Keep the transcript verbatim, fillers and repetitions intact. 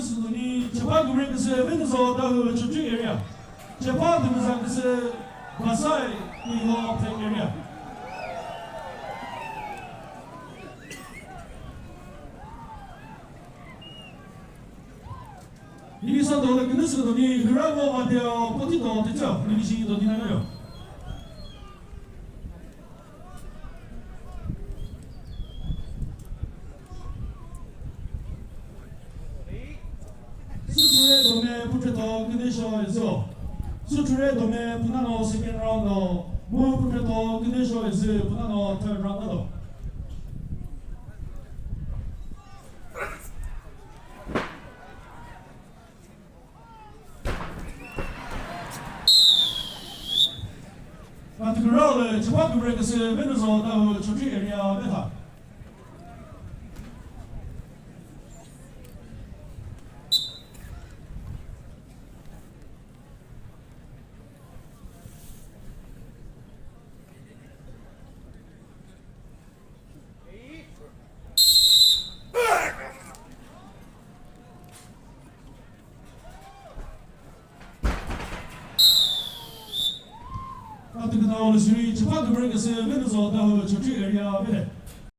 Sütoni, Chepa Kümre küsü Venüzo Dawhuo Chokri area. Chepa Dümüza küsü Basai Kuiho Phek area. Nini sa dole künü sütoni, Hüravo Mateo Potito Tücho, nini shi doni nanayo. Süchure Dome Putreto Künesho Ezo. Süchure Dome Punano second round lo. Mu Putreto Künesho Ezo Punano third round lo. Katikürao le Chepa Kümre küsü Venüzo Dawhuo Chokri area vetha. Katikütao lü siri Chepa Kümre küsü Venüzo Dawhuo Chokri area vele.